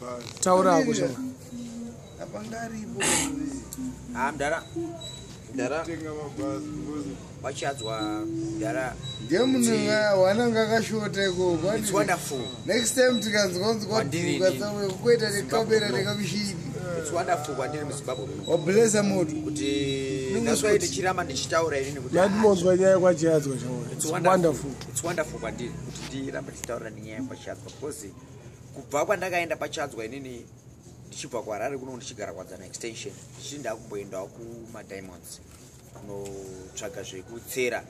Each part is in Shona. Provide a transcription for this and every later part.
Mabhazi. Taura hako chama. Apangaripo. Ha, mdara, mdara. Kutenga mabhazi because Wachiadzwa, mdara. Ndiye munhu wananga akashota ikoko. It's wonderful. Next time tikanzwanzwa Kwandiri dhuka inini. tsamwe kuita nekamera nekamushini. It's wonderful kwandiri muZimbabwe muno Wablesa moto. kuti that's why ndichiramba ndichitaura inini kuti Ndatimonzwa nyaya kwaChiadzwa chama. it's It's wonderful. wonderful. It's wonderful kwandiri kuti ndirambe ndichitaura nenyaya kwaChiadzwa, because kubva kwandakaenda paChiadzwa inini, ndichibva kuHarare kuno, ndichigara Kwadzana Extension, ndichiti ndakumboendawo kumaDiamonds kunotsvaga zvekutsera,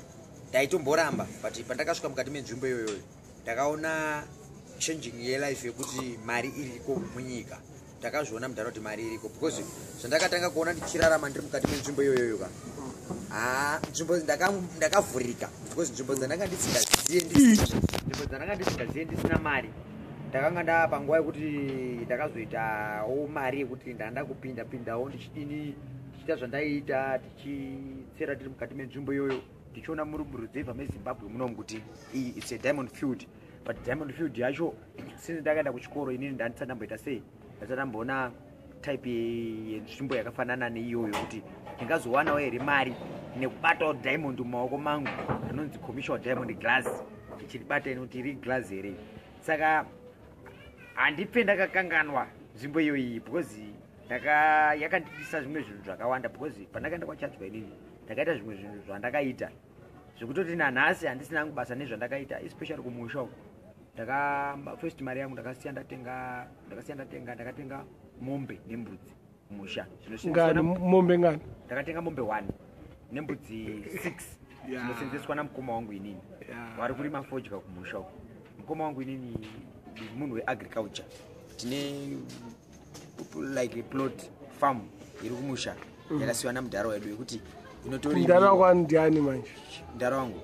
ndaitomboramba. But pandakasvika mukati menzvimbo iyoyoyo, ndakaona changing yelife yekuti mari iriko munyika. Ndakazviona, mudhara, kuti mari iriko, because zvandakatanga kuona ndichirarama ndiri mukati menzvimbo iyoyoyo ka, ha, nzvimbo ndakavhurika, because nzvimbo dzandanga ndisingaziye, nzvimbo dzandanga ndisingaziye, ndisina mari, ndakanga ndaa panguva yekuti ndakazoitawo mari yekuti ndanda kupinda pindawo, ndichidini, ndichiita zvandaiita, tichitsera tiri mukati menzvimbo iyoyo, ndichiona muri muruzevha meZimbabwe munomu kuti iyi it's a diamond field. But diamond field yacho, since ndakaenda kuchikoro inini, ndandisati ndamboita sei, ndasati ndamboona type yenzvimbo yakafanana neiyoyo, kuti ndingazowanawo here mari nekubatawo diamond mumaoko mangu, rinonzi commercial diamond glass, ndichiribata ini kuti iri glass here. Saka handipe ndakakanganwa nzvimbo iyoyi, because yakandidisa zvimwe zvinhu zvakawanda, because pandakaenda kwaChiadzwa inini, ndakaita zvimwe zvinhu zvandakaita zvekutoti nanhasi handisina hangu basa nezvandakaita, especially kumusha uko. Ndaka first mari yangu ndakasiya ndatenga, ndakasiya ndatenga, ndakatenga mombe nembudzi kumusha. Ngani? Mombe ngani? Ndakatenga mombe 1 nembudzi 6 zvinosenzeswa namukoma wangu inini, vari kurima fodya kumusha uko. Mukoma wangu inini munhu weagriculture, tine like a plot farm iri kumusha yakasiyiwa namudhara wedu yekuti inotori. Mudhara wako ndiani manje? Mudhara wangu?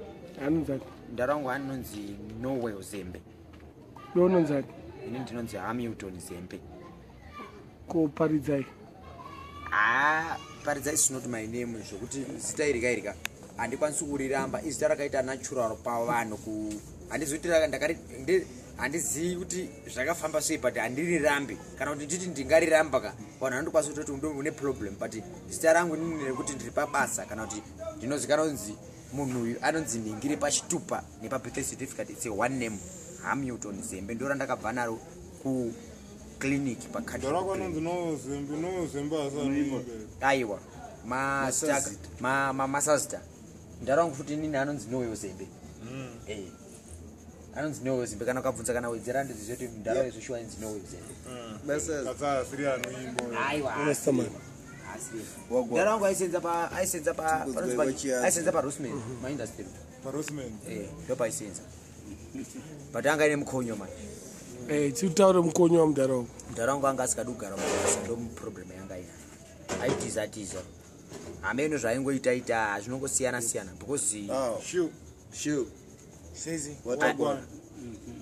Anonzani? Mudhara wangu anonzi Noel Zembe. Iwe unonzani? Ini ndinonzi Hamilton Zembe. Ko Paridzai? Ha, Paridzai is not my name, zvokuti zita iri kairika handikwanisi kuriramba. Izita rakaita natural pavanhu ku handizivi kuti handizivi kuti zvakafamba sei, but handirirambi. Kana kuti nditi ndingariramba ka, vanhu vanondokwanisa kutoti une problem. But zita rangu inini rekuti ndiri pabasa, kana kuti ndinozikanwa kunzi munhu uyu anonzi Nhingire pachitupa nepabirth certificate, it's a one name, Hamilton Zembe. Ndo randakabva naro kuclinic. Mudhara wako anonzi Nozembe, Nozembe asanoimba. Aiwa, masazita. Mudhara wangu futi inini anonzi Noyo Zembe. Eh, anonzi Noyo Zembe. Kana ukabvunza kana wedzera, ndoziva kuti mudhara wezvoshuwa ainzi Noyo Zembe. Katsa asiri anoimba. Aiwa. Rastaman. Mudhara wangu aisenza pa aisenza pa panonzi Kwachiadzwa. Aisenza paRosman maindustry. PaRosman. Eh, ndo paisenza, but anga aine mukonyo manje. Eh, titaure mukonyo wamudhara wako. Mudhara wangu anga asikadi kugara mubasa, ndo problem yanga inayo. Aitiza tiza, hameno zvaingoita ita, zvinongosiyana siyana because Shu. Shu. Sezi. Watagwana.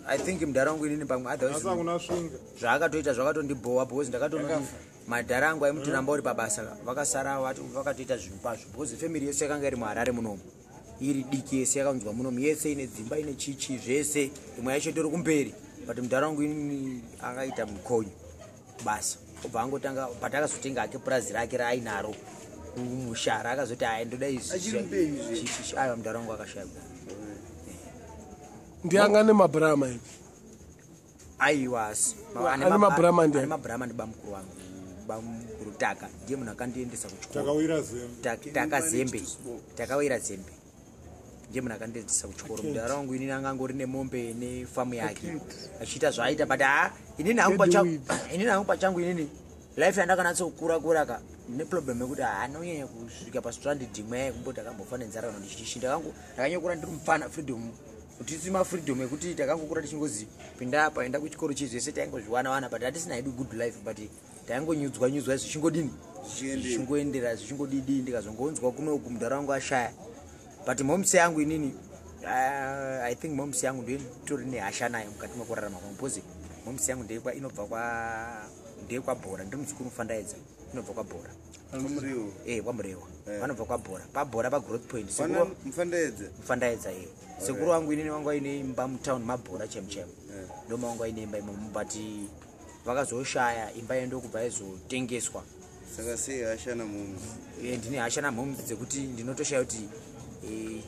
I think mudhara wangu inini pamwe Asi otherwise hakuna svinga. zvaakatoita zvakatondibhowa, because ndakatoona madhara angu aimuti ramba uri pabasa, vakasara vakatoita zvinhu kwazvo, because family yese yakanga iri muHarare munomu, iri diki yese yakaunzwa munomu, yese ine dzimba, ine chichi zvese, imwe yacho itori kumberi. But mudhara wangu inini akaita mukonyo basa, obva angotanga, but akazotenga hake purazi rake raainaro kumusha, raakazoti, "Ai, ndoda izvi." Achiri mupenyu zve? Aiwa, mudhara wangu akashayikwa. Ndianga nemabrama ivi? Aiwa, asi Ane mabrama ndiani? Ane mabrama ndibamukuru wangu, bamukuru Taka, ndiye munhu akandiendesa kuchikoro. Takawira Zembe. Taka Zembe, Takawira Zembe, ndiye munhu akandiendesa kuchikoro. Mudhara wangu inini angangori nemombe nefamu yake, achiita zvaaita, but ha, inini hangu Get pachangu, weed. inini hangu pachangu inini life yandakanatso kura ka, ndine problem yekuti haanonyanya kusvika pastranded imwe yekumboti akambofa nenzara kana ndichichi. Ndakanyokura ndiri mupfana, freedom, kuti tisima freedom yekuti takangokura tichingozi pinda apa, enda kuchikoro, chii, zvese taingozviwana wana, but hatisina hedu good life, but taingonyudzwa nyudzwa, zvichingodini, Zvichiendera. zvichingoendera, zvichingodidi. Ndikazongonzwa kunoku mudhara wangu ashaya. But momsi yangu inini, I think momsi yangu ndoitori nehasha nayo mukati mekurarama kwangu, because momsi yangu ndeyekwa inobva kwa ndeyekwabhora, ndiri muzukuru mufandaidza, inobva kwabhora. Kwamuriwo. Eh, kwaMurewa. Eh. Vanobva kwabhora, pabhora, paGrowth Point. Pana Sekuru Mufandaedza. Mufandaidza, e. Sekuru wangu inini wangu aine imba mutown mabhora chaimu chaimu. Eh. Ndo mawangu aine imba imomo, but Vakazoshaya, imba iyo ndokubva izotengeswa. Saka sei hasha namomzi? Ndine hasha namhomes dzekuti ndinotoshaya kuti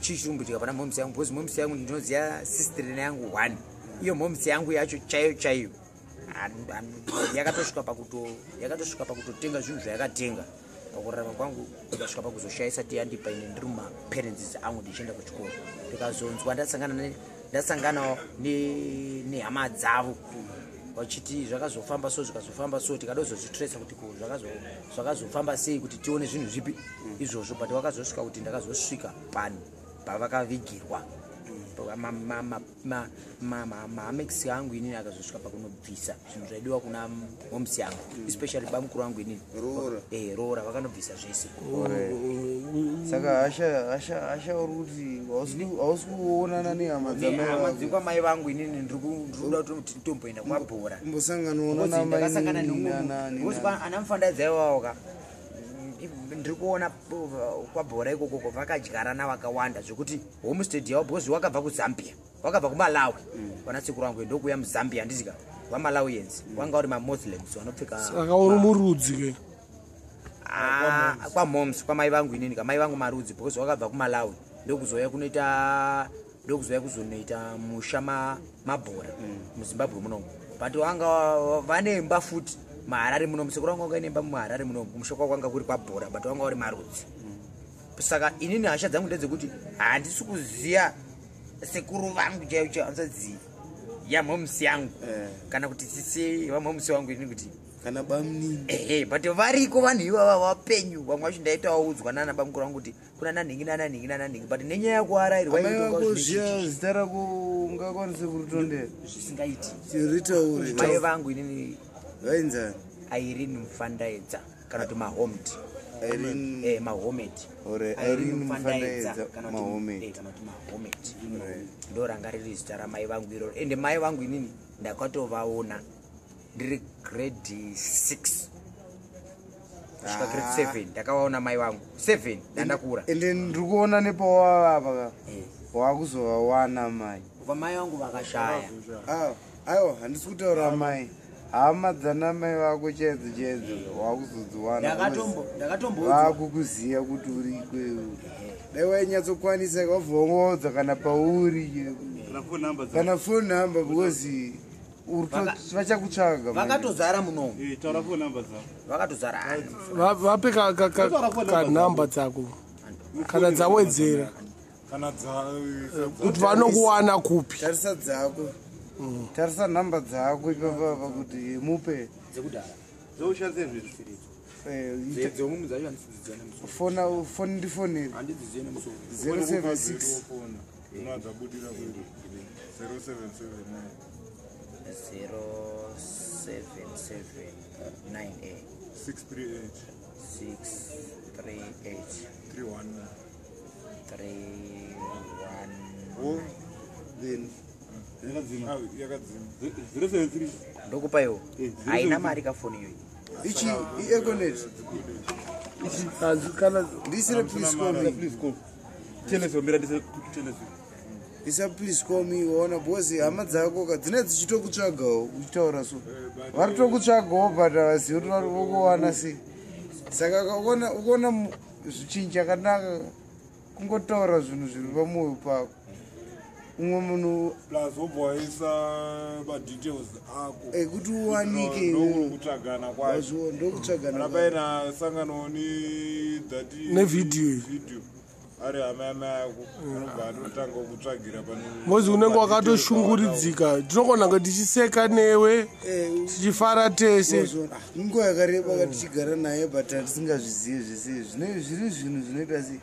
chii chiri kumboitika pana mhomes yangu, because mhomes yangu ndinoziva sistrina yangu one. Iyo mhomes yangu yacho chaiyo chaiyo yakatosvika pakutotenga zvinhu zvayakatenga pakurarama kwangu, ikasvika pakuzoshaya isati yandipa ine ndiri mumaparents angu ndichienda kuchikoro. Ndikazonzwa ndasanganawo nehama dzavo vachiti zvakazofamba so, zvikazofamba so, tikadozozvitresa kuti ko zvakazofamba sei kuti tione zvinhu zvipi izvozvo. But wakazosvika kuti ndakazosvika pano pavakavigirwa maamekisi angu inini, akazosvika pakunobvisa zvinhu zvaidiwa kuna homes yangu, especially bamukuru vangu inini. Roora. Roora, vakanobvisa zvese. Saka hasha uri kuti hausi kuonana nehama dzamai Nehama vako? dzekwamai vangu inini ndiri kuda kuti titomboenda kwabhora. Kumbosanganawo Because ndakasangana namainini? nemumwe, because ana mufandaidza iwawo ka, ndiri kuona kwabhora ikokoko vakadyarana vakawanda zvekuti homestead yavo, because wakabva kuZambia, wakabva kuMalawi vana sekuru vangu, ndokuuya muZambia, handizika vamalawians vanga vari maMuslims vanopfeka. Saka uri murudzi ke? Ah, kwamoms kwamai vangu inini, kamai vangu marudzi, because wakabva kuMalawi ndokuzouya kunoita, ndokuzouya kuzonoita musha mabhora muZimbabwe munomu. But vanga vane imba futi muHarare munomu. Sekuru vangu vanga ine imba muHarare munomu, kumusha kwavo kwanga kuri kwabhora, but vanga vari marudzi. Saka inini hasha dzangu ndedzekuti handisi kuziya sekuru vangu chaivo chaivo, handisazivi yamomusi yangu kana kuti sisi vamomusi wangu inini kuti Kana bamunini. Ehe, but variko vanhu ivava vapenyu. Vamwe vacho ndaitawaudzwa nana bamukuru vangu kuti kuna nanhingi nananhingi nananhingi, but nenyaya yekuarairwa Amai vako zviya, zita rako ungakwanise kuritondera? Zvisingaiti. Ritaure. Mai vangu inini. Vainzani? Irene Mufandaedza kana kuti Mahomed. Irene. Mahomed. Ore, Irene Mufandaedza, kana kuti Mahomed. Kana kuti Mahomed, ndo ranga riri zita ramai vangu iroro. Ende mai vangu inini ndakatovaona ndiri grade 6 kusvika grade 7. Ndakavaona mai vangu 7 ndandakura. Ende ndiri kuona nepawava apa ka, wakuzovawana mai. Kubva mai vangu vakashaya. Ah, aiwa, handisi kutaura mai, hama dzana mai vako chaidzo chaidzo wakuzodziwana. Ndakatomboudzwa. Vakukuziya kuti uri ikweyo. Dai wainyatsokwanisa, wabva wangoudza kana pauri. Kana phone number dzako. Kana phone number, because vachakutsvaga manje. Vakatozara munomu. Taura phone number dzako. Vakatozara. Vape kanhamba dzako kana dzawedzera Kana dza kuti vanokuwana kupi. Tarisa dzako, tarisa nhamba dzako ipapapa kuti mupe. Dzekudhara. Dzoushandise zvezvisiridzo. Dzemumu dzacho handidzidziwa nemusoro. Fona, foni, ndifoneri. Handidzizive nemusoro. 076. Unadzabudira kwedu 0779. 0779. 638. 638. 319. 31. O. Then Ah, yakadzima. 073. Ndokupa iwo. Haina mari kafoni iyoyi. Ichi iEconet. Kana Ndisire please call me. Please call. Teleso, mira ndise teleso. Isa please call me, waona, because hama dzako ka dzine dzichitokutsvagawo uchitaura so, vari tokutsvagawo, but havazivi kuti vari vokuwana sei. Saka ukaona chinhu chakanaka kungotaura zvinhu zviri pamwoyo pako umwe munhu. Plus wobva waisa madetails ako Ekuti uwanike. Ndokutsvagana kwacho. Wazviona, ndokutsvagana Kana kwacho. paina sangano nethat Nevhidhiyo iyi. video ari hama yamai ako, anobva atotanga kutsvagira pane Mozi unenge wakatoshunguridzika, tinogona kunge tichiseka newe, tichifara tese. Wazviona. Ah, nguva yakareba ka tichigara naye, but hatisingazvizivi zvese izvi. Zviri zvinhu zvinoita sei,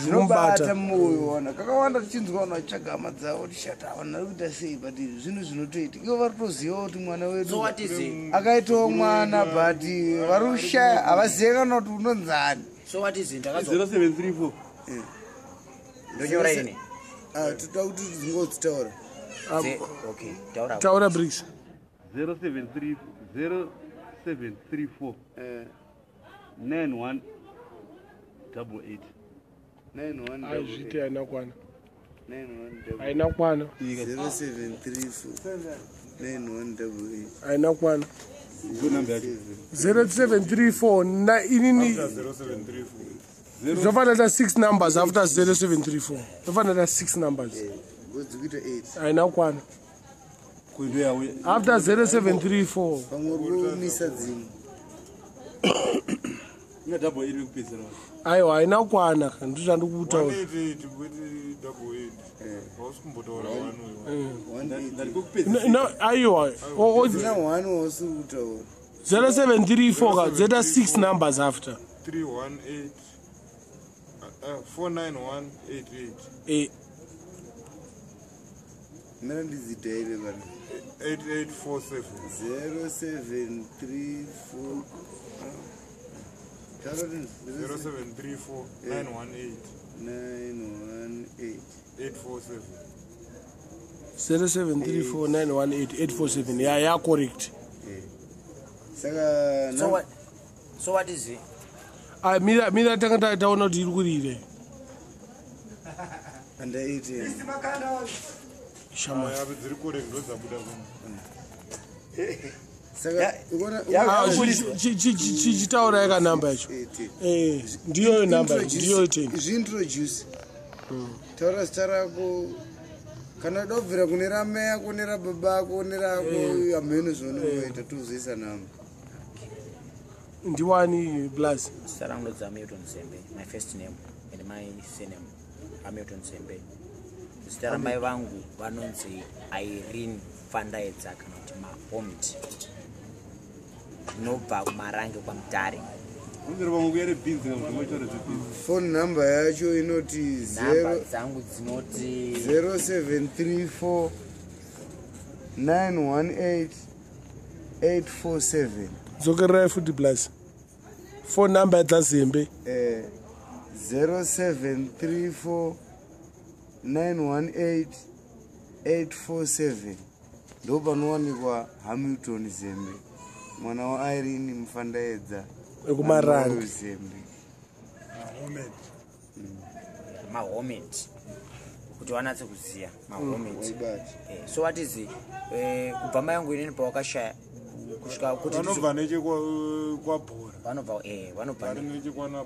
Zvinobata. zvinobata mwoyo. Wana kakawanda tichinzwa vanhu vachitsvaga hama dzavo, tichati vanhu vari kuita sei, but zvinhu zvinotoita ivo vari kutoziva kuti mwana So wedu what is it? akaitawo mwana, but vari kushaya, havazive kana kuti unonzani. So what is it? Ndakazo 0734. ndonyora ini. Ah, toda kuti dzingodzitaura. Okay, taura. Taura, Bricks. 073 0734 91 88. Aizviti haina kwana, haina kwana. 0734 9188. Haina kwana. Ndo namba yacho. 0734 na inini After 0734. zvofanira ta 6 numbers after 0734 zvofanira ta 6 numbers. Ngodzikuita 8. Haina kukwana. Kundo yawo. After 0734. Pamwe uri kuumisa dzimwe. Ina double 8 yekupedzisira. Aiwa, haina kukwana, ndozvandikutaura. 188 with double eight. Hausi kumbotaura one uyu. 188. Ndari kwekupedzisira. No, aiwa. Dzina 1 wausi kutaura. 0734 ka dzoita 6 numbers after. 318 491 88. Mira ndidzidhaire bana. 8847. 0734. Taura kuti 0734 918 918. 847. 0734918847, ya correct. Saka So what, so what is it? Ah, mira mira, tanga taona kuti iri kurire. Andaite. Shama. Aya, dziri correct, ndo dzabuda kuno. Saka ukaona Ah, chitaurai ka namba yacho. 8. Ndiyoyo namba, ndiyoyo 10. Zviintroduce, taura zita rako kana uda kubvira kune ramai ako, nerababa ako, nerako hameno zvaunongoita, tozoisa namba. Ndiwani plus? Zita rangu ndodzi Hamilton Zembe, my first name and my surname Hamilton Zembe. Zita ramai vangu vanonzi Irene Fandaedza kana kuti Mahomt. Ndinobva kuMarange kwaMutare. Unzira pamwe kuya rebhinzi kana kuti moitaura zvebhinzi. Phone number yacho inoti Nhamba dzangu dzinoti 0734 918 847. Dzokererai futi plus, phone number dzaZembe. 0734 918 847 ndo panowanikwa Hamilton Zembe, mwana waIrene Mufandaedza. Ekumarange. Zembe. Mahomet, kuti vanatse kuziya mahomet. Waibata. So what is it? Kubva mai yangu inini pawakashaya kusvika kuti Vanobva nechekwabhora. Vanobva vanobva Vari nechekwana.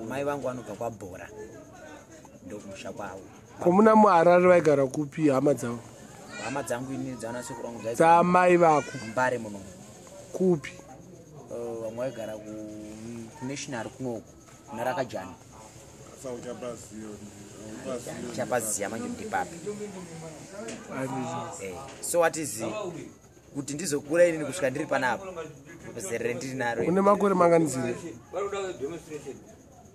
Mai vangu vanobva kwaBhora, ndokumusha kwavo. Komuna muHarare vaigara kupi hama dzavo? Hama dzangu inini dzana sekuru vangu dzaigara Dzamai vako. muMbare muno. Kupi? Vamwe vaigara kunational kunoku kuna Rakajani. Chapaziya manje kuti papi. So what is it? Kuti ndizokura inini kusvika ndiri panapa zerere ndiri naro. Une makore manganizire?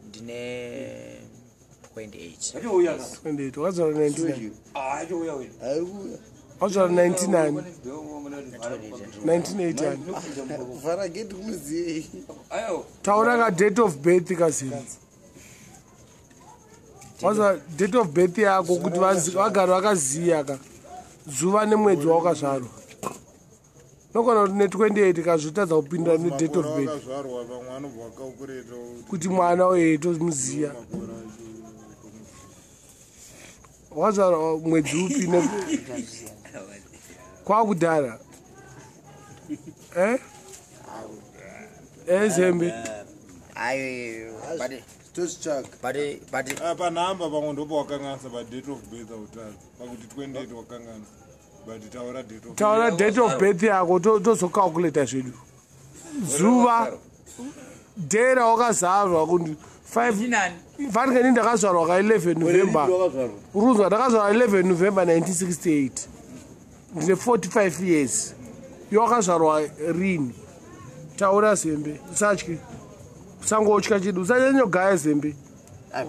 Ndine 28. 28. Wakazvarwa 99? Ari kuuya. Wakazvarwa 99, 1980? Kuvhara geti kunoziyei? Taura ka date of birth kazini. Waza date of birth yako kuti vagare vakaziya ka zuva nemwedzi wawakazvarwa. Nogona kuti ne28 kazvotadza kupindura nedate of birth. Akazvarwa vamwe vanobva vakakureta. Kuti mwana uye tomuziya wakazvarwa mwedzi upi kwakudhara. Zembe. Ayo, but Tozvitsvaga. But Panhamba pamwe ndopo wakanganisa, padate of birth hautadzi pakuti 28 wakanganisa, but taura date of Taura date of birth yako, tozocalculata zvedu zuva day rawakazvarwa kuti 5. Fanikeni ndakazvarwa ka11 November. Urunzwa, ndakazvarwa 11 November 1968, ndine 45 years. Iwe wakazvarwa rini? Taura Zembe, usatye, usangotya chedu, usanyanyogaya Zembe.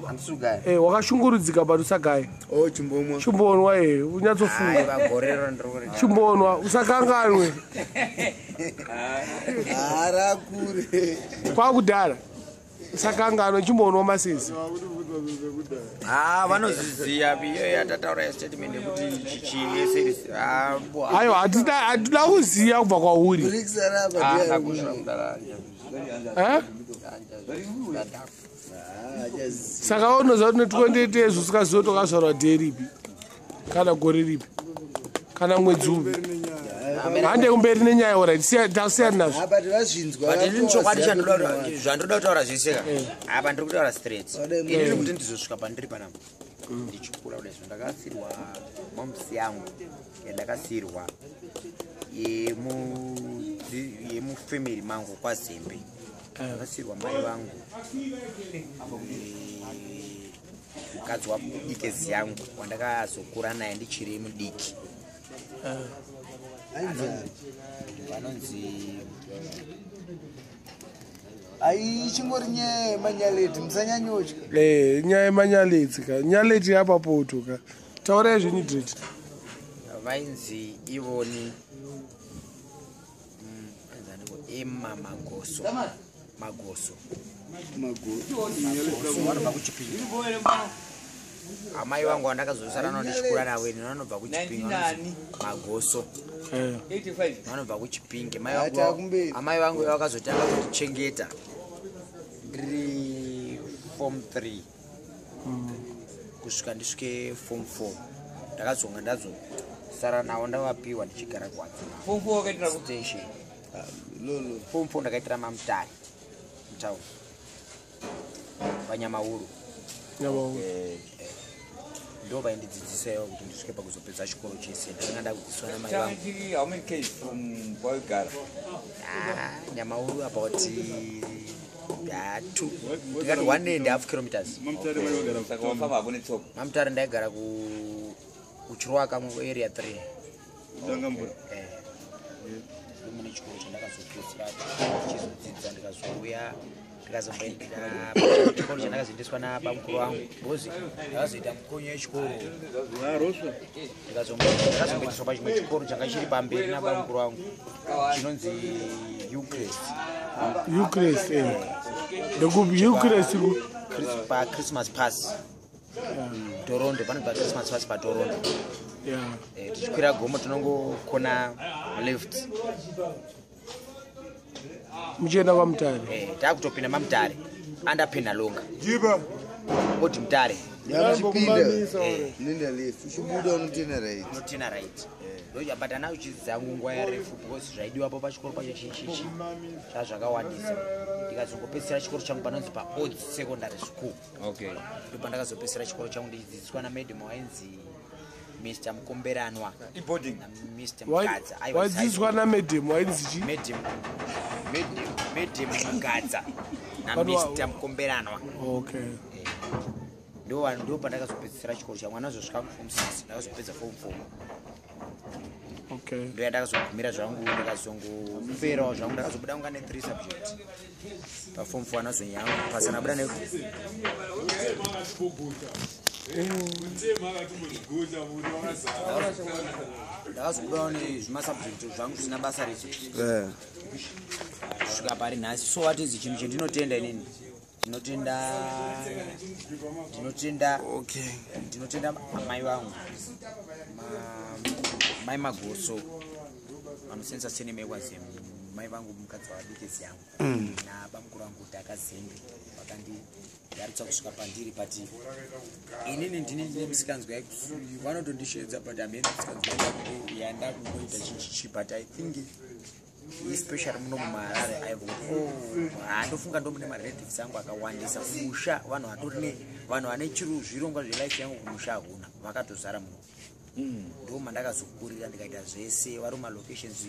Handisugaya. Wakashungurudzika but usagaya. O chimbomwa. Chimbonwa, unyatsofunga. Aiva, gorero ndiri kuti Chimbonwa, usakanganwe. Harakure. Kwakudhara, usakanganwe, chimbonwa masezi. Ah, vanozviziya iyo yatataura yastatement yekuti chichi. Aiwa, hatida kuziya kubva kwauri. Brics arapa ndiye ari. Eh? Saka unoziva kuti ne28 years usikaziva kuti wakazvarwa day ripi kana gore ripi kana mwedzi upi? Hande kumberi nenyaya, alright, tasiyani nazvo. Ah, but vazvinzwa. But inini chokwadi vatowaziva zvandoda kutaura zveseka apa, ndiri kutaura straight. Wadai Inini kuti ndizosvika pandiri panapa ndichikura kudai, so ndakasirwa momusi yangu yandakasirwa yemufemeri mangu kwaZembe. Ndakasirwa mai vangu, mukadzi wabikezi yangu wandakazokura naye ndichiri mudiki. Ainzani? Vanonzi Ai, ichingori nyaya yemanyaleti, musanyanyotya. Eh, nyaya yemanyaletsi ka, nyaleti yapapoto ka. Taurai zvenyu, dret. Vainzi ivoni, ainzi aniko? Emma Magoso, Magoso. Magoso vanobva kuChipinga. Amai vangu vandakazosara navo ndichikura navo ini vanobva kuChipinga, vanonzi Magoso. Vanobva kuChipinge mai vangu. Ata kumberi. Amai vangu vakazotanga kutichengeta ndiri form 3 kusvika ndisvike form 4. Ndakazonga ndazosara navo ndavapiwa ndichigara kuAstation. Lolo. Form 4 ndakaitira maMutare mutown, paNyamauru. Nyamauru. Ndo vaindidzidzisawo kuti ndisvike pakuzopedza chikoro chese. Ndakanga ndakudzidziswa namai vangu. How many Ks from kwaigara? Ah, Nyamauru about two, ndikati 1.5 kilometers. MaMutare vaigara. Saka wafamba hako netsoka? MaMutare ndaigara kuChirwaka muArea 3. Danga mvura. Eh, mune chikoro chandakazopedzisira chizodzidza, ndikazouya ndikazomboendera chikoro chandakazoendeswa nabamukuru vangu because ndakazoita mukonyo yechikoro. Arosva. Ndikazomboendeswa pachimwe chikoro changa chiri pamberi nabamukuru vangu chinonzi Euchrist. Euchrist, eh, ndekupi Euchrist PaChristmas Pass, Torondo, panobva Christmas Pass paTorondo. Eh, tichikwira gomo tinongokona left. Muchienda kwaMutare? Eh, takutopinda maMutare under Penhalonga. Jiba. Oti Mutare. Yamuchipinda Eh. unoenda left, uchibuda unotena right. Unotena right. But ana uchidzangu nguva yarefu because zvaidiwapo pachikoro pacho chichichi zvazvakawandisa. Ndikazongopedzisira chikoro changu panonzi paOds Secondary School. Okay. Ndopandakazopedzisira chikoro changu ndichidzidziswa namadam wainzi Mr Mukomberanwa. Iboarding? NaMr Mugadza. Aiwa, Waidzidziswa namadam wainzi chi? Madam Mugadza naMr Mukomberanwa. Okay. Ndo pandakazopedzisira chikoro changu. Andazosvika kuform 6, ndakazopedza form 4. Okay. Ndo yandakazogumira zvangu, ndikazongoperawo zvangu. Ndakazobuda kunga ne3 subject paform 4. Anazonyangu pasa nabuda ne Ndakazobudawo nezvimasubject zvangu zvisina basa rese kusvika pari nhasi. So what is chinhu chendinotenda inini? Ndinotenda, Okay. ndinotenda amai vangu, mai Magoso vanosenza senemekwaZembe, mai vangu mukadzi wavadikezi yangu, nabamukuru vangu Dhaka Zembe, vakandigarutsa kusvika pandiri. But inini ndini ndine misikanzwa, vanotondishedza, but hamene misikanzwa yandakungoita chichichi. But I think especially muno mumaHarare handofunga ndo mune marelatives angu akawandisa. Kumusha vanhu vatori ne vanhu vane chiru zvirongwa zvelife yangu kumusha hakuna, vakatozara muno. Ndo mandakazokurira ndikaita zvese vari mumalocations.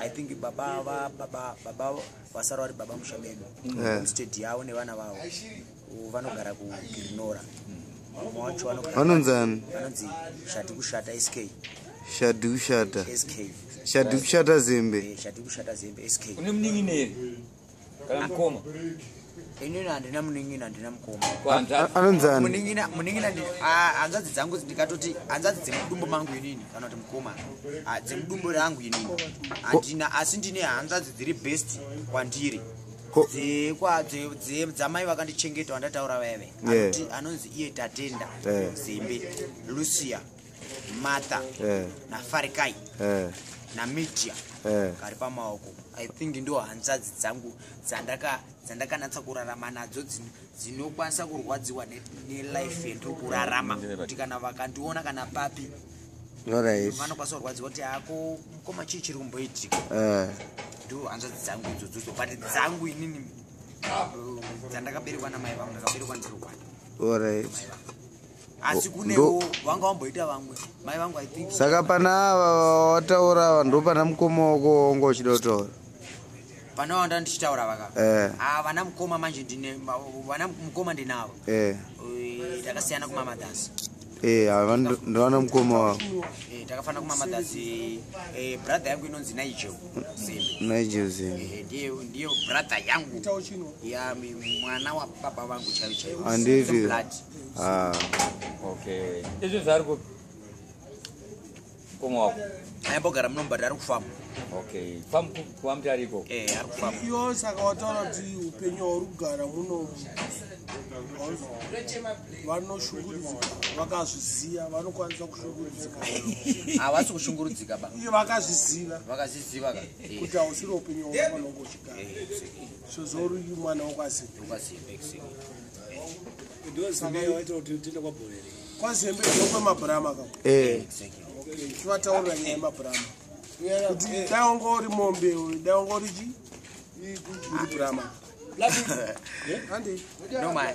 I think baba baba baba vasara vari baba musha medu, homestead yavo nevana vavo. Vanogara kuGirinora. Mumwe wacho vanogara Vanonzani? Vanonzi Shati Kushata SK. Shadi Kushata? SK. Shadi Kushata Zembe? Shati Kushata Zembe SK. Une munin'ina here kana mukoma? Inini handina munin'ina, handina mukoma. Kuhanzvadzi? Anonzani? Munin'ina hanzvadzi dzangu, ndikatoti hanzvadzi dzemudumbu mangu inini kana kuti mukoma, dzemudumbu rangu inini handina, asi ndine hanzvadzi dziri best kwandiri, dzamai vakandichengeta vandataura vaive. Anonzi iye Tatenda Zembe, Lucia, Martha naFarikai naMedia kari pamaoko. I think ndo hanzvadzi dzangu dzandakanatsa kurarama nadzo, dzinokwanisa kurwadziwa nelife yandiri kurarama, kuti kana vakandiona kana papi. Alright. Vanokwanisa kurwadziwa kuti ako mukoma, chii chiri kumboitika? Ndo hanzvadzi dzangu idzodzodzo, but dzangu inini, dzandakaberekwa namai vangu, ndakaberekwa ndiri one. Alright. Asi kunewo vanga vamboita vamwe mai vangu, I think. Saka pana ava wataura ava, ndo pana mukoma wako wanga uchida kutaura? Pana vanda ndichitaura vaka. Ah, vana mukoma manje ndine vana mukoma ndinavo. Takasiyana kumamothers. Ava ndovana mukoma wako? Takafana kumamothers. Brother yangu inonzi Nigel Zembe. Nigel Zembe. Ndiye brother yangu. Itawo chino. Ya mwana wababa vangu chaiyo chaiyo. Handiti? Same blood. Ah. Okay, izvo zvaari kupi mukoma wako? Aimbogara muno, but ari kufamba. Okay, famu kuvamuti ariko? Ari kufamba. Iyo saka wataura kuti upenyu hwauri kugara munomu, vanoshungurudzika vakazviziva, vanokwanisa kushungurudzika? Havasi kushungurudzika ba. Iyo vakazviziva? Vakazviziva ka. Kuti hausiri upenyu hwaunofanira kunge uchigara sezvo uri mwana wokwaZembe. UkwaZembe, exactly. KwaZembe ndokwemabhurama ka? Okay, chivataurira nyaya yemabhurama kuti dai wanga uri mombe, dai wanga uri chi, uri bhurama handi? No ma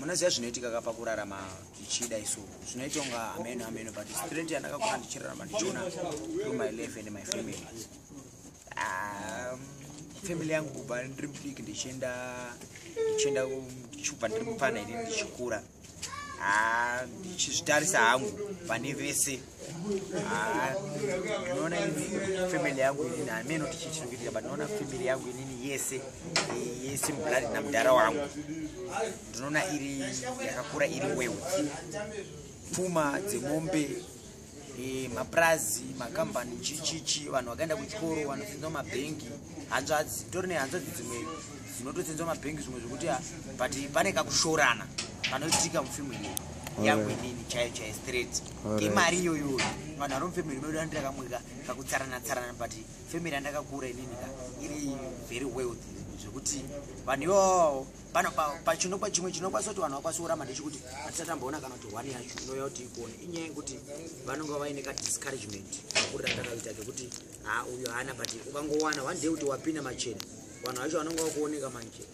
munoziva zvinoitika ka pakurarama tichida isu, zvinoita kunga ameno ameno, but straight yandakakura ndichirarama ndichiona through my life and my family, family yangu kubva ndiri mudiki ndichienda ndichibva ndiri mupfana ini ndichikura. Ah, ndichizvitarisa hangu pane vese. Ah, ndinoona ini family yangu inini, hameno kuti chii chiri kuitika, but ndinoona family yangu inini yese, yese mublood namudhara wangu, ndinoona iri yakakura iri wealth, pfuma dzemombe, mapurazi, makambani, chichichi, vanhu vakaenda kuchikoro, vanotsenza mabhengi, hanzvadzi tori nehanzvadzi dzimwe dzinototsenza mabhengi, zvimwe zvekuti but pane kakushorana kanoitika mufamily yangu inini chaiyo chaiyo straight. Imari iyoyo vanhu vari mufamily medu andira kamwe kakutsarana tsarana, but family yandakakura inini ka iri very wealthy, zvekuti vanhu ivavo pano pachinokwa chimwe chinokwanisa kuti vanhu vakwanise kuramba ndechekuti hatisati tamboona kana kuti one yacho inouya kuti ikuone. Inyaya yekuti vanonga vaine kadiscouragement makurira andakaita kekuti ha, uyu haana, but ukangowana one day kuti wapinda machena, vanhu vacho vanonga vakuoneka manje,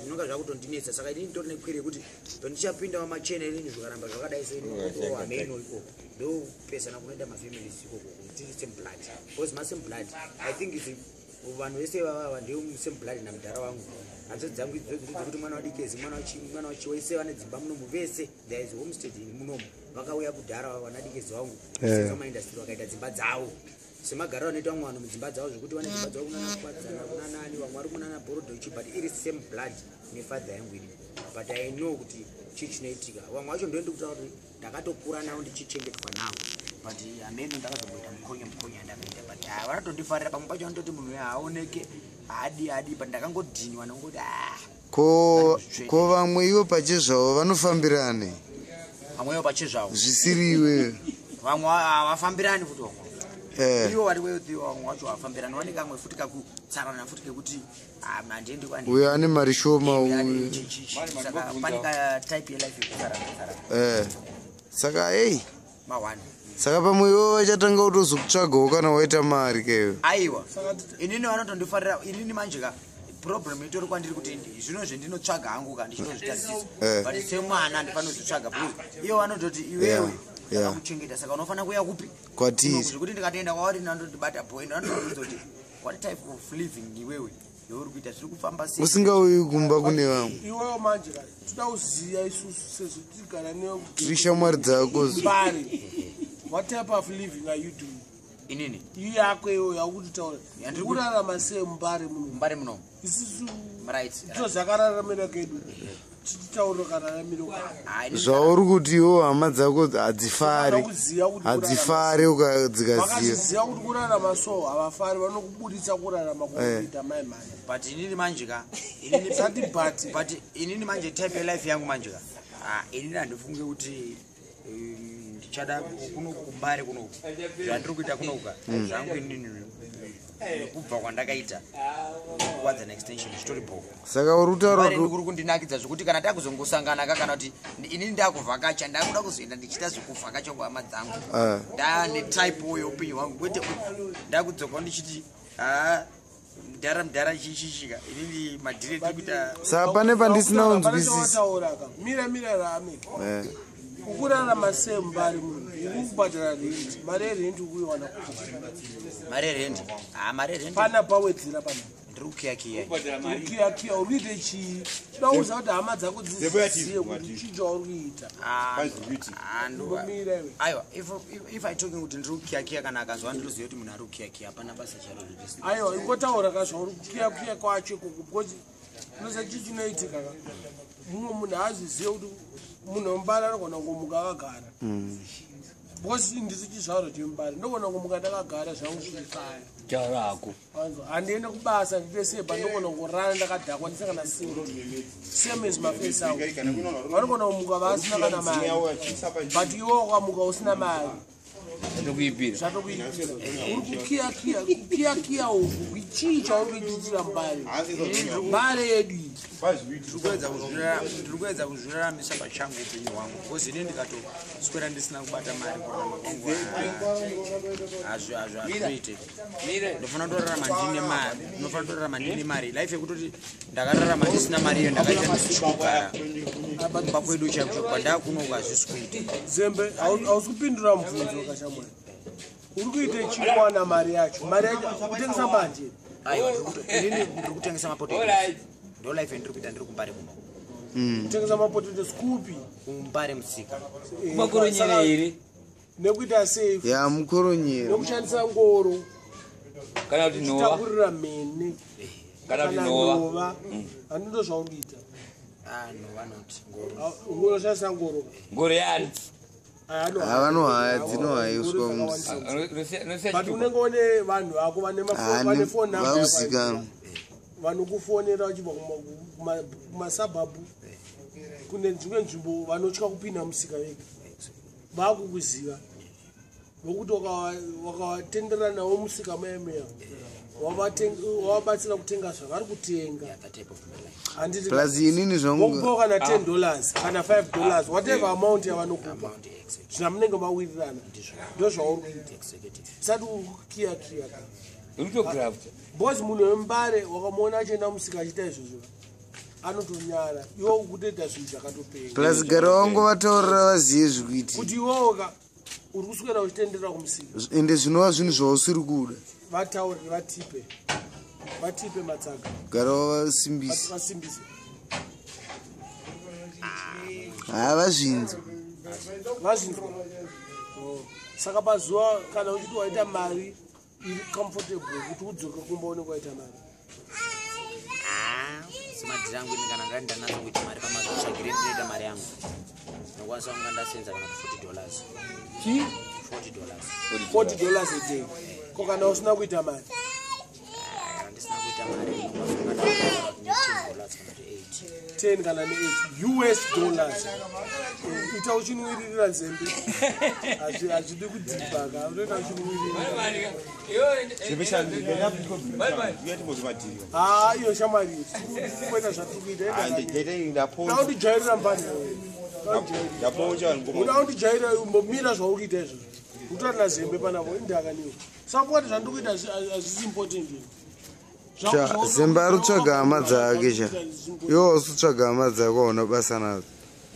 zvinonga zvakutondinetsa. Saka inini nditori nekwiri yekuti pandichapindawo machena inini, zvikaramba zvakadai so, hameno ikoko ndopesana kunoita mafamilies ikoko tiri same blood, because masame blood, I think is vanhu vese vavava ndiyo same blood namudhara wangu. Hanzvadzi dzangu idzodzo ndedzekuti mwana wadikezi, mwana mwana wachi, wese vane dzimba munomu vese. There is homestead in munomu, vakauya kudhara vana dikezi vangu maindustry, vakaita dzimba dzavo semagariro anoita vamwe vanhu mudzimba dzavo, zvekuti vane dzimba dzavo kunana Kwadzana, kuna nani, vamwe vari kunana Borodochi, but iri same blood nefather yangu ini. But I know kuti chii chinoitika. Vamwe vacho ndoendi kutaura kuti ndakatokura navo, ndichichengetwa navo, but hameno ndakazomboita mukonyo mukonyo andakaita, but vanotondifarira. Pamwe pacho vanototi munhu uyu haaoneke, haadi haadi, but ndakangodhiniwa nongoti ah. Ko vamwe ivo pachezvavo vanofambirane? Vamwewo pachezvavo. Zvisiri iwewe. Vamwe havafambirani futi vamwe. Ivo vari wealthy, vamwe vacho havafambirani, vane kamwe futi kakutsarana futi kekuti ah, handiendi Uyo ane mari shoma uyu. Saka pane katype yelife yekutsarana tsarana. Saka ei Ma1. Saka pamwe ivo vachatanga kutozokutsvagawo kana waita mari keyo. Aiwa, inini vanotondifarira inini. Manje ka problem itori kwandiri kuti zvino zvendinotsvaga hangu ka ndichitozvitarisisa, but semwana ndifanozvitsvaga because ivo vanototi iwewe takakuchengeta, saka unofanira kuuya kupi? Kwatiri. Zvekuti ndikatoenda kwavari nandondibata point, vanotobvunza kuti what type of living iwewe yauri kuita, zviri kufamba sei? Usingauyi kumba kune vamwe. Iwewo manje ka toda kuziva isusu sezvo tigara Tiri shamwari dzako. Mbare, what type of living are you doing? Inini? Iyo yako iyoyo yakutitaura. Yandiri Kurarama sei muMbare muno? Mbare munomu? Isusu Right. tozakararamira kedu, tichitaurira kararamiro kako. Ah, inini Zvauri kuti iwo hama dzako hadzifari. Kuziva kuti Hadzifari dzikaziva. Vakaziziva kuti kurarama so havafari, vanokubuditsa kurarama kuita mai mhani. But inini manje ka, inini Sati but. But inini manje type yelife yangu manje ka, ah, inini handifunge kuti ndichada kuno kuMbare kunoku zvandiri kuita kunoku ka zvangu inini. Nekubva kwandakaita kuwadzana extension zvitori bho. Saka uri kutaura Mbare kuti ndikuri kundinakidza zvekuti kana takuzongosangana ka, kana kuti inini ndakuvhakacha, ndakuda kuzoenda ndichiita zvekuvhakacha kuhama dzangu. Ah. Ndaane type yeupenyu hwangu, kwete ndakudzoka ndichiti ha mudhara mudhara chichichika, inini madhire ndiri kuita. Saka pane pandisina kunzwisisa. Wataura ka, mira mira rame. Ukurarama sei mubari munhu ukubhadhara rent? Mari yerent ukuiwana kupi? Mari yerendi, ha, mari yerendi. Pana pawedzera pana. Ndiri kukiyakiya. Ukiyakiya uri kuite chii? Dauza kuti hama dzako dzizive kuti chii chauri kuita. Mira iwe. Aiwa, if I talking kuti ndiri kukiyakiya, kana akanzwa ndinoziva kuti munhu ari kukiyakiya, hapana basa charo riri. Aiwa, ingotaura ka zvauri kukiyakiya kwacho ikoko, because unoziva chii chinoitika ka, mumwe munhu haazizive kuti munhu wemubari anogona kungomuka akagara, because ndisi chizvarwa chemubari, ndogona kungomuka ndakagara zvangu zvichifaya. Taura hako. Wanzwa? Handiende kubasa, ndite sepa, ndogona kungorara ndakadhakwa ndisina kana singo, same as mafesi angu vanogona kumuka vasina kana mari, but iwe wakamuka usina mari. Zvatokuipira. Zvatokuipira. Uri kukiyakiya, kukiyakiya uku chii chauri kuititira mubari, mbare yedu iyi? Ndiri kuedza kuzviraramisa pachangu upenyu hwangu, because ini ndikatoswera ndisina kubata mari, kurarama kwangu hazviite. Ndinofanira kutorarama ndine mari, ndinofanira kutorarama ndine mari. Life yekutoti ndakararama ndisina mari iyo, ndakaita ndisichikugara kumba kwedu chaiko, kwandakunoku hazvisi kuita. Zembe, hausi kupindura mubvunzo kashamwari. Uri kuite chikuwana mari yacho? Mari yacho kutengesa mbanje? Aiwa, inini ndiri kutengesa mapotato, ndo life yandiri kuita, ndiri kumbare kuno. Kutengesa mapotato kupi? Kumbare musika. Makoronyera here? Nekuita safe. Ya, mukoronyera. Nekushandisa ngoro. Kana kuti nhova. Uchitakurira mhene. Kana kuti nhova. Nhova, handindo zvauri kuita? Ah, no, vanoti ngoro. Unoshandisa ngoro. Ngoro yaani? Havanohaya, dzinohayiswa musi. But unenge une vanhu vako vane vane phone number yako. Vakuzikanwa. Vanokufonera vachibva kumasabhabhu, kune dzimwe nzvimbo, vanotya kupinda musika vega, vakukuziva nokuti wakawatenderana navo musika muya muya, wavabatsira kutenga zvavari kutenga. That type of my life. Handiti? Plus inini zvangu Vokupawo kana $10 kana $5, whatever amount yavanokupa. Amount, exactly. Zvinamunenge mawirirana, ndo zvauri kuita. Executive. Usati uri kukiyakiya. Uri kutograft. Because munhu wemubare wakamuona achienda musika achiita izvozvo, anotonyara. Iwe ukutoita zvinhu zvakatopenga. Plus gara wangu vataurira vazive zvikuitika. Kuti iwewoka uri kuswera uchitenderera kumusika. Ende zvinova zvinhu zvausiri kuda. Vataurire, vatipe, vatipe matsaga. Gara wavasimbisa. Vasimbise. Havazvinzwa. Vazvinzwa. Oh. Saka pazuva kana uchiti waita mari iri comfortable kuti udzoke kumba, unenge waita mari? Ah, semadhiri angu ini, kana ndani ndanatsa kuita mari pamazvitsvagire ndinoita mari yangu, ndinokwanisa kunga ndasenza kana kuti $40. Chii? $40. $40 a day? Ko kana usina kuita mari? Ah, kana ndisina kuita mari, ndinokwanisa kunga ndasenza $10 kana kuti 8. 10 kana ne8 US dollars. Ita uchinwiririra nzembe. Hazvidi kudhibha ka, unoita uchinwiririra. Ha, iyo shamwari, kuita zvatiri kuita, uda kundijairira mbani, uda kundijairira. Umbomira zvauri kuita izvozvo, utorina zembe panavo indakaniwo. Saka kuti zvandiri kuita hazvisi important ini. Cha, zembe ari kutsvaga hama dzake cha. Iwe usi kutsvaga hama dzako, hauna basa nadzo.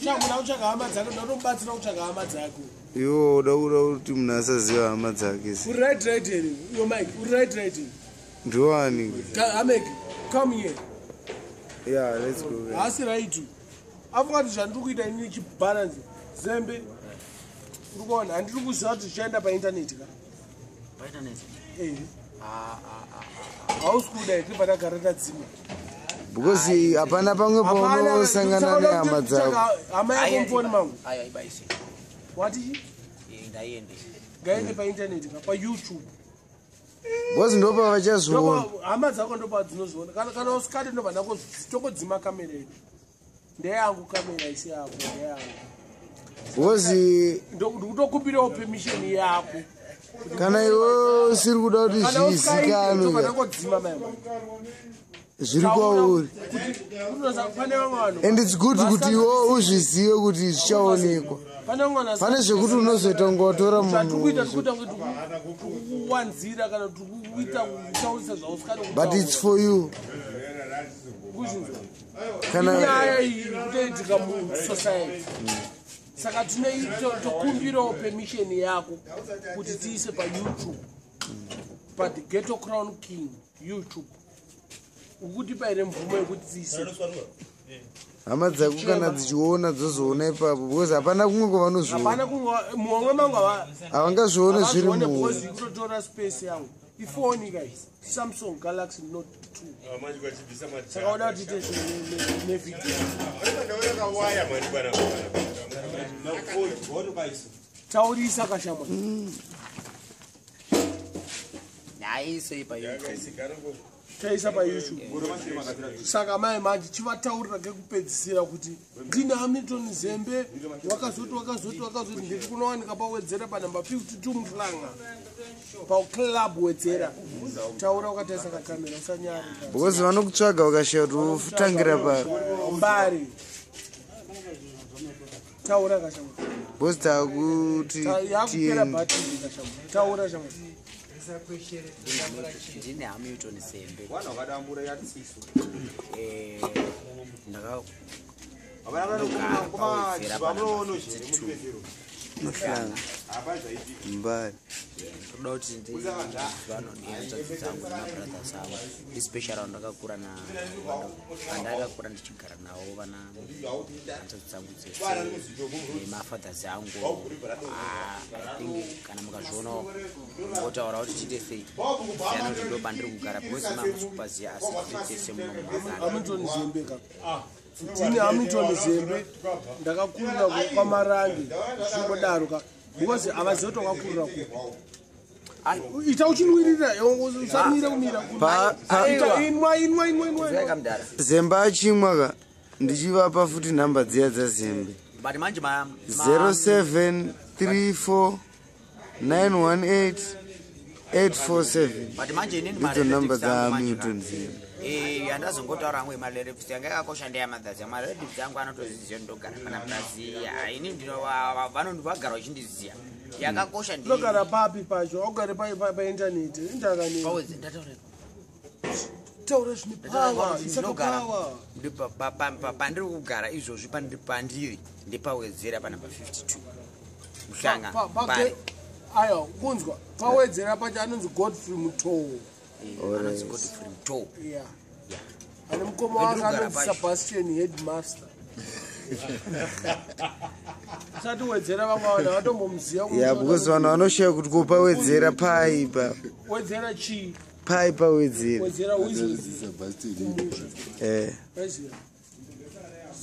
Shamuna kutsvaga hama dzake, ndatomubatsira kutsvaga hama dzake. Iwe uda kuda kuti munhu asaziva hama dzake se. Uri right right here, yo Mike? Uri right right here? Ndiwani? Amek, come here. Yeah, let's go guys. Haasi right. Afunga kuti zvandiri kuita inini chibalance. Zembe, uri kuona, handiri kuziva kuti zvichaenda paintaneti ka. Paintaneti? Ehe, hausi kuda here patagara tadzima? Because hapana pamwe paunosangana nehama dzako. Hama yako mufoni mangu. Aiwa, ibaise. Wati chi? Ndaiende. Ngaende paintaneti ka, paYouTube. Because ndopavachazviona. Hama dzako ndopadzinozviona. Kana usikadi, ndobva ndakotokodzima kamera yedu. Ndeyangu kamera, isi yako, ndeyangu. Because Ndikutokumbirawo permission yako. Kana iwe usiri kuda kuti Kana usikaite zvizikanwe, tangodzima maima. zviri kwauri. Kuti pane vamwe vanhu And its good kuti iwe uzvizive kuti zvichaonekwa. Pane vamwe vanhu Pane zvekuti unozoita kunge watora zvatikuita munhu, tikuita kunge tikukuwanzira kana tikuita kutaurisa zvausikade. But its for you. Kuzvinzwa. Kana Nyaya iyi iri kutoitika musociety, saka tokumbirawo permission yako kuti tiise paYouTube, paThe Ghetto Crown King YouTube. Ukutipa here mvumo yekuti tiise? Hama dzako kana dzichiona dzozoona ipapo, because hapana kumwe kwavanozviona. Hapana kumwe, muhomwe mangu Havangazvione zviri havazvione muhomwe. because ikutotora space yangu. Ifoni guys, Samsung Galaxy Note 2. Saka uda kuti tiite nevideo. Taurisa kashamwa. Naisei paYouTube. Taisa paYouTube. Saka mai manje chivataurira kekupedzisira kuti ndine Hamilton Zembe, wakazoti wakazoti wakazoti, ndiri kunowanika pawedzera panhamba 52 Muhlanga, paclub Wedzera. Taura wakatarisa kakamera, usanyari. Because vanokutsvaga vakashaya kuti utangira pari. Mbari, taura kashamwa. Because takuti Yakupera tiende. bhatiri kashamwa, taura shamwa. Ndine Hamilton Zembe. Ndakagara pawedzera panamba 52. Muhlanga, Mbari. Ndoda kuti vanondihanzvadzi dzangu nemabrothers avo, especially vandakakura vandakakura ndichigara navo, vana hanzvadzi dzangu dzese nemafathers angu. Ah, I think kana mukazvionawo ngotaura kuti tiite sei, siyana kuti ndo pandiri kugara, because mamusi kupaziya, asi tiri tese muno muhangana. Hamilton Zembe ka, ndini Hamilton Zembe, ndakakurira kwaMarange, zvingodaro ka, because havazivi kuti wakakurira kupi. Ita uchinwirira, usamire kumira. Ita, inwa inwa inwa inwa inwa. Kamudhara. Zembe achimwa ka, ndichivapa futi nhamba dziya dzaZembe. But manje 0734 918 847. But manje inini Ndidzo nhamba marelatives angu manje ka. dzaHamilton Zembe. Handazongotaura hangu yemarelatives yanga yakakosha ndeyamadhazi. Marelatives angu anotoziziva ndogara pana plaziya ini, vanondivagara vachindiziya. Yakakosha ndi Unogara papi pacho? Augare paintaneti indakanei? Pawedze, ndataura. Taura zvine power, isaka Ndinogara power. pandiri kugara izvozvi, pandiri ndepawedzera panamba 52 Muhlanga, Mbare. Aiwa, kunzwa, pawedzera pacho anonzi Godfrey Mutoo. Anonzi Godfrey Mutoo. Yeah, ane mukoma wake Ndiri kugara anonzi pacho. Sebastian Headmaster. Usati wedzera vamwe vanhu avatombomuziva. Ya, because vanhu vanoshaya kuti kopawedzera pai pa Wedzera chii? Pai pawedzera. Wedzera wizezi. Eh.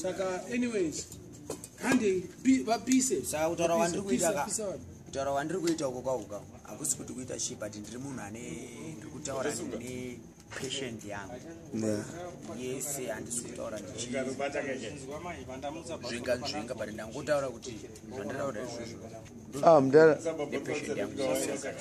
Saka anyways, handei, vapise. Saka kutaura kwandiri kuita ka, Pisa vanhu. kutaura kwandiri kuita uko kwauka hakusi kuti kuita chii, but ndiri munhu ane, ndiri kutaura nepatient yangu yese. Handisi kutaura ndichizvenga nzvenga, but ndangotaura kuti zvandataura izvozvo Ah, mudara. nepatient yangu yese.